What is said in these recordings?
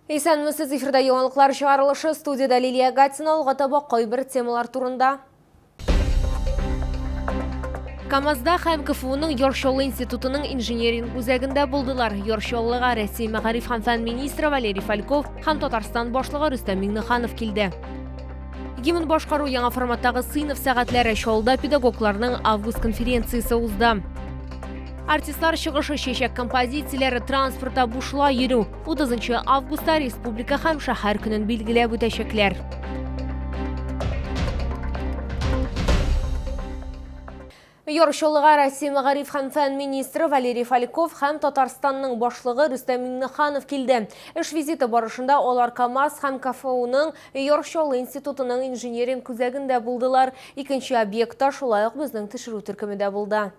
Исәнмесез, эфирда яңалыклар чыгарылышы, студиядә Лилия Гатина, алга таба кайбер темалар турында. КАМАЗда һәм КФУның Яр Чаллы институтының инженеринг үзәгендә булдылар. Яр Чаллыга Россия мәгариф һәм фән министры Валерий Фальков һәм Татарстан башлыгы Рөстәм Миңнеханов килде. Гимн башкару яңа форматтагы сыйныф сәгатьләре Чаллыда педагогларның август конференциясе узды. Артистлар чыгышы, чәчәк композицияләре, транспортта бушлай йөрү. 30 августта республика һәм шәһәр көнен билгеләп үтәчәкләр. Яр Чаллыга Россия мәгариф һәм фән министры Валерий Фальков һәм Татарстанның башлыгы Рөстәм Миңнеханов килде. Эш визиты барышында алар КАМАЗ һәм КФУның Яр Чаллы институтының инженеринг үзәгендә булдылар. Икенче объектта шулай ук безнең төшерү төркеме дә булды.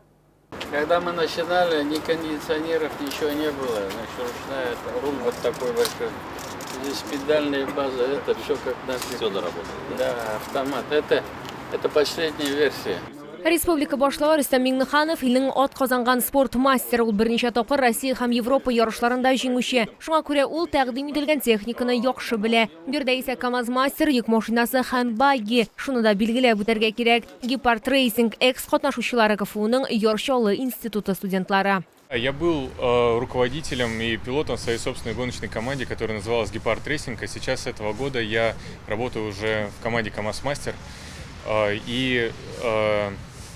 Когда мы начинали, ни кондиционеров, ничего не было. Значит, ручная, это, руль вот такой большой. Здесь педальная база, это все как на... Все доработано. Да, автомат. Это последняя версия. Республика башлыгы Рөстәм Миңнеханов илнең атказанган спорт мастеры, ул берничә тапкыр Россия һәм Европа ярышларында җиңүче. Шуңа күрә ул тәкъдим ителгән техниканы яхшы белә. Биредә исә КАМАЗ-мастер, йөк машинасы һәм багги. Шуны да билгеләп үтәргә кирәк, Гепард Рейсинг Экс катнашучылары КФУның Яр Чаллы институты студентлары. Я был руководителем и пилотом в своей собственной гоночной команде, которая называлась Гепард Рейсинг, а сейчас с этого года я работаю уже в команде КамАЗ-Мастер и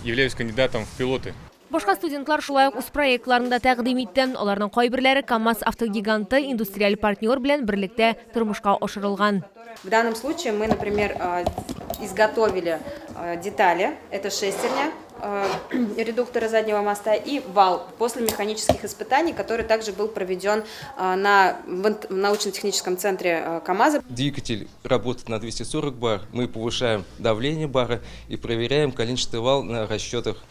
являюсь кандидатом в пилоты. Башка студентлар шулай ук үз проектларын да тәкъдим итте. Аларның кайберләре КАМАЗ автогиганты индустриаль партнер белән берлектә тормышка ашырылган. В данном случае мы, например, изготовили детали, это шестерня редуктора заднего моста и вал после механических испытаний, который также был проведен на научно-техническом центре КАМАЗа. Двигатель работает на 240 бар, мы повышаем давление бара и проверяем коленчатый вал на расчетах,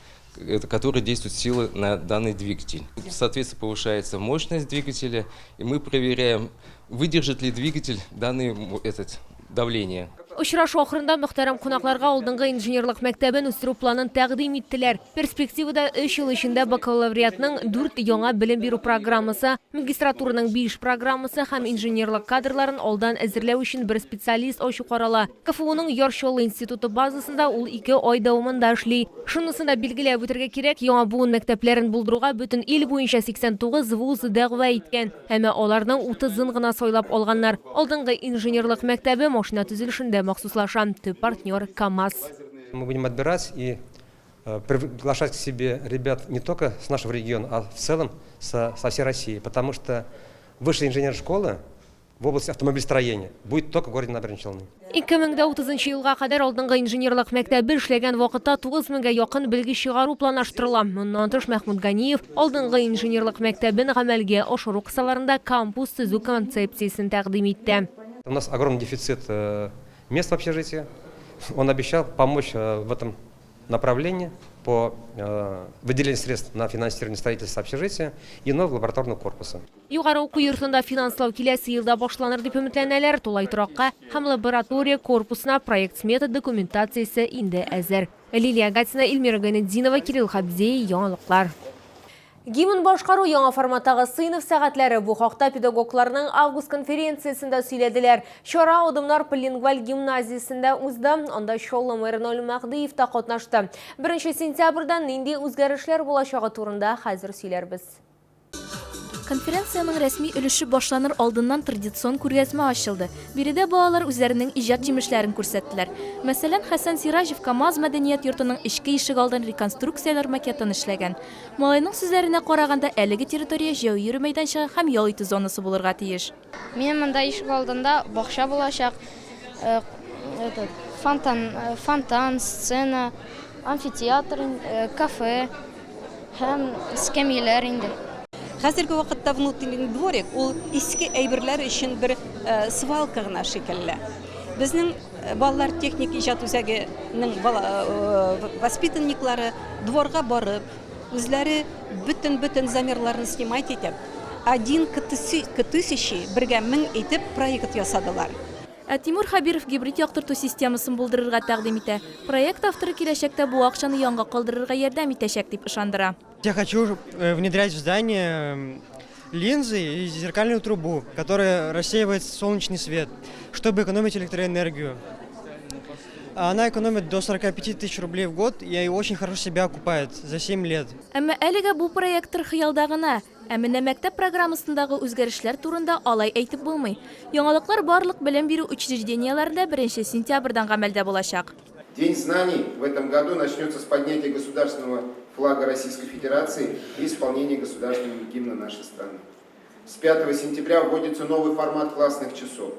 который действует силы на данный двигатель. Соответственно, повышается мощность двигателя, и мы проверяем, выдержит ли двигатель данный этот, давление. Очрашу ахырында мөхтәрәм кунакларга алдынгы инженерлык мәктәбен үстерү планын тәкъдим иттеләр. Перспективада 3 ел эчендә бакалавриатның 4 яңа белем бирү программасы, магистратураның 5 программасы һәм инженерлык кадрларын алдан әзерләү өчен бер специалист ачу карала. КФУның Яр Чаллы институты базасында ул 2 ай дәвамында эшли. Шунысын да билгеләп үтәргә кирәк, яңа буын мәктәпләрен булдыруга бөтен ил буенча 89 вуз дәгъва иткән. Әмма аларның утызын гына сайлап алганнар. Алдынгы инженерлык мәктәбе машина төзелешендә махсуслаша. Төп партнер, КАМАЗ. Мы будем отбирать и приглашать к себе ребят не только с нашего региона, а в целом со всей России, потому что высшая инженерная школа в области автомобилестроения будет только в городе Набережные Челны. 2030 елга кадәр алдынгы инженерлык мәктәбе эшләгән вакытта 9 меңгә якын белгеч чыгару планлаштырыла. Моннан тыш Мәхмүт Ганиев алдынгы инженерлык мәктәбен гамәлгә ашыру кысаларында кампус төзү концепциясен тәкъдим итте. У нас огромный дефицит мест в общежитии. Он обещал помочь в этом направлении по выделению средств на финансирование строительства общежития и нового лабораторного корпуса. Югары уку йортында финанслау киләсе елда башланыр дип өметләнәләр. Тулай торакка һәм лаборатория корпусына проект-смета документациясе инде әзер. Лилия Гатина, Эльмира Гайнетдинова, Кирилл Хабдеи, Яңалыклар. Гимн башкару яңа форматтагы сыйныф сәгатьләре. Бу хакта педагогларның август конференциясендә сөйләделәр. Чара Адымнар полилингваль гимназиясендә узды. Анда Чаллы мэры Наил Мәһдиев та катнашты. Беренче сентябрьдән нинди үзгәрешләр булачагы турында хәзер сөйләрбез. Конференциянең рәсми өлеше башланыр алдыннан традицион күргәзмә ачылды. Биредә балалар үзләренең иҗат җимешләрен күрсәттеләр. Мәсәлән, Хәсән Сираҗев КАМАЗ мәдәният йортының эчке ишегалдын реконструкцияләр макетын эшләгән. Малайның сүзләренә караганда, әлеге территория җәяү йөрү мәйданчыгы һәм ял итү зонасы булырга тиеш. Минем монда ишегалдында бакча булачак, этот, фонтан, фонтан, сцена, амфитеатр, кафе һәм эскәмияләр инде. Хәзерге вакытта внутренний дворик ул иске әйберләр өчен бер свалка гына шикелле. Безнең балалар техник иҗат үзәгенең воспитанниклары дворга барып, үзләре бөтен-бөтен замерларны снимать итеп, один к тысячи, бергә мең итеп проект ясадылар. Ә Тимур Хәбиров гибрид яктырту системасын булдырырга тәкъдим итә. Проект авторы киләчәктә бу акчаны янга калдырырга ярдәм итәчәк, дип ышандыра. Я хочу внедрять в здание линзы и зеркальную трубу, которая рассеивает солнечный свет, чтобы экономить электроэнергию. Она экономит до 45 тысяч рублей в год и очень хорошо себя окупает за 7 лет. Әмма әлегә бу проектор хыялда гына. Ә менә мәктәп программасындагы үзгәрешләр турында алай әйтеп булмый. Яңалыклар барлык белем бирү учреждениеләрендә беренче сентябрьдән гамәлдә булачак. День знаний в этом году начнется с поднятия государственного флага Российской Федерации и исполнения государственного гимна нашей страны. С 5 сентября вводится новый формат классных часов,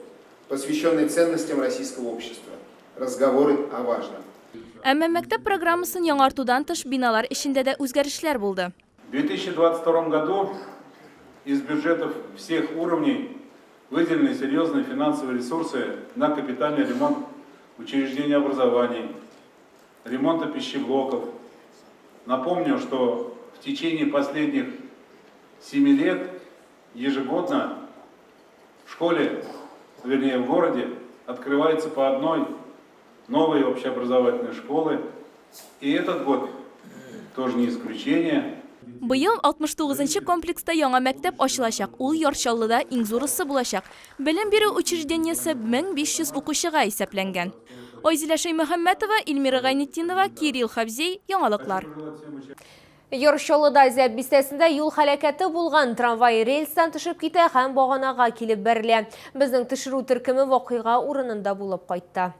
посвященный ценностям российского общества. Разговоры о важном. Әмма мәктәп программасын яңартудан тыш, биналар эчендә дә үзгәрешләр булды. В 2022 году из бюджетов всех уровней выделены серьезные финансовые ресурсы на капитальный ремонт учреждений образования, ремонта пищеблоков. Напомню, что в течение последних 7 лет ежегодно в школе, вернее в городе, открывается по одной новой общеобразовательной школы. И этот год тоже не исключение. Быел 69 нчы комплекста яңа мәктәп ачылачак, ул Яр Чаллыда иң зурысы булачак. Белем бирү учреждениесе 1500 укучыга исәпләнгән. Айзилә Шәймөхәммәтова, Эльмира Гайнетдинова, Кирилл Хабзей, Яңалыклар. Яр Чаллыда Зәб бистәсендә юл һәлакәте булган. Трамвай рельстан төшеп китә һәм баганага килеп бәрелә. Безнең төшерү төркеме вакыйга урынында булып кайтты.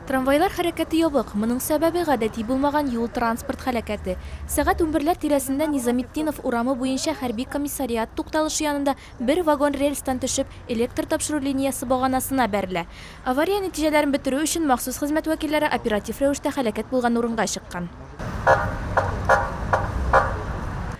Трамвайлар хәрәкәте ябык. Моның сәбәбе, гадәти булмаган юл-транспорт һәлакәте. Сәгать унберләр тирәсендә Низаметдинов урамы буенча хәрби комиссариат тукталышы янында бер вагон рельстан төшеп, электр тапшыру линиясе баганасына бәрелә. Авария нәтиҗәләрен бетерү өчен махсус хезмәт вәкилләре оператив рәвештә һәлакәт булган урынга чыккан.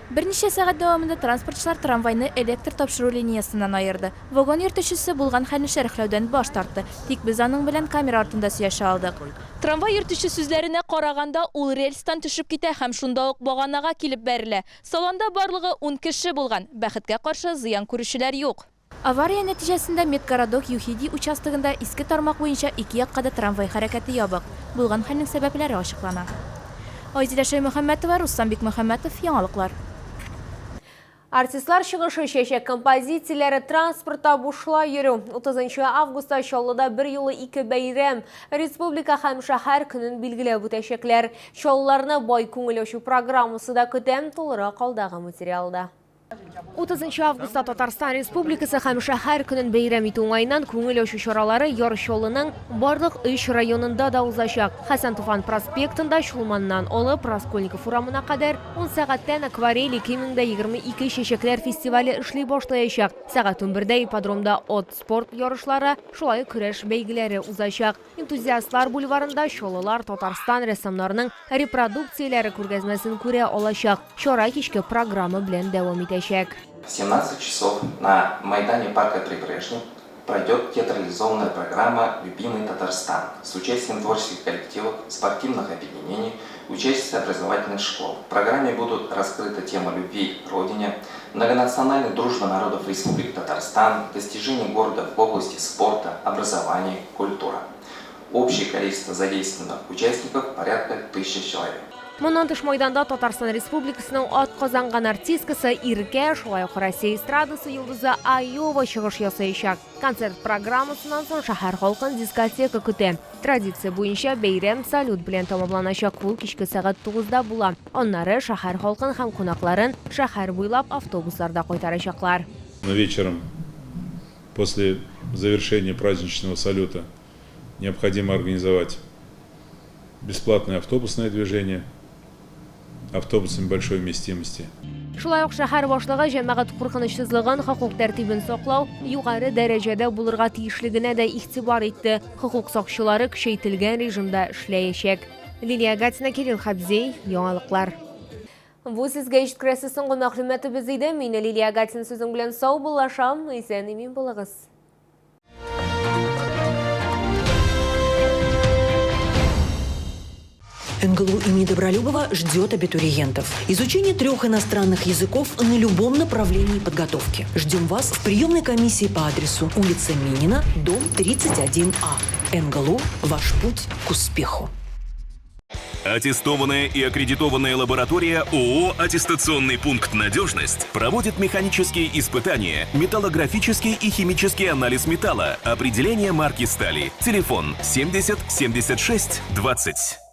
Берничә сәгать дәвамында транспортчылар трамвайны электр тапшыру линиясеннән аерды. Вагон йөртүчесе булган хәлне шәрехләүдән баш тартты, тик без аның белән камера артында сөйләшә алдык. Трамвай йөртүче сүзләренә караганда, ул рельстан төшеп китә һәм шунда ук баганага килеп бәрелә. Салонда барлыгы ун кеше булган. Бәхеткә каршы, зыян күрүчеләр юк. Авария нәтиҗәсендә Медгородок ЮХИДИ участогында иске тармак буенча ике якка да трамвай хәрәкәте ябык. Булган хәлнең сәбәпләре ачыклана. Айзилә Шәймөхәммәтова, Рустам Бикмөхәммәтов, Яңалыклар. Артистлар чыгышы, чәчәк композицияләре, транспортта бушлай йөрү. 30 августта Чаллыда берьюлы ике бәйрәм, Республика һәм шәһәр көнен билгеләп үтәчәкләр. Чаллыларны бай күңел ачу программасы да көтә, тулырак алдагы материалда. 30 августта Татарстан Республикасы һәм шәһәр көнен бәйрәм итү уңаеннан күңел ачу чаралары Яр Чаллының барлык өч районында да узачак. Хәсән Туфан проспектында Чулманнан алып Раскольников урамына кадәр Ун сәгатьтән Акварель 2022 чәчәкләр фестивале эшли башлаячак. Сәгать унбердә ипподромда ат спорт ярышлары, шулай ук көрәш бәйгеләре узачак. Энтузиастлар бульварында чаллылар Татарстан рәссамнарының репродукцияләре күргәзмәсен күрә алачак. Чара кичке программа белән дәвам итәчәк. В 17 часов на майдане парка Прибрежный пройдет театрализованная программа «Любимый Татарстан» с участием творческих коллективов, спортивных объединений, учащихся образовательных школ. В программе будут раскрыты темы любви к родине, многонациональной дружбы народов Республики Татарстан, достижений города в области спорта, образования, культуры. Общее количество задействованных участников порядка 1000 человек. Моннан тыш майданда Татарстан Республикасының атказанган артисткасы Иркә, шулай ук Россия эстрадасы йолдызы Айова чыгыш ясаячак. Концерт программасыннан соң шәһәр халкын дискотека көтә. Традиция буенча бәйрәм салют белән тәмамланачак, ул кичке сәгать тугызда була. Аннары шәһәр халкын һәм кунакларын шәһәр буйлап автобусларда кайтарачаклар. Но вечером, после завершения праздничного салюта, необходимо организовать бесплатное автобусное движение автобусами большой вместимости. Шулай ук шәһәр башлыгы җәмәгать куркынычсызлыгын, хокук тәртибен саклау югары дәрәҗәдә булырга тиешлегенә дә игътибар итте. Хокук сакчылары көчәйтелгән режимда эшләячәк. Лилия Гатина, Кирилл Хабзей, Яңалыклар. Бу сезгә ишеткерәсе соңгы мәгълүматыбыз иде. Мин Лилия Гатина сүзең белән саубуллашам. Исән-имин булыгыз. НГЛУ имени Добролюбова ждет абитуриентов. Изучение трех иностранных языков на любом направлении подготовки. Ждем вас в приемной комиссии по адресу улица Минина, дом 31А. НГЛУ – ваш путь к успеху. Аттестованная и аккредитованная лаборатория ООО «Аттестационный пункт «Надежность» проводит механические испытания, металлографический и химический анализ металла, определение марки стали. Телефон 70 76 20.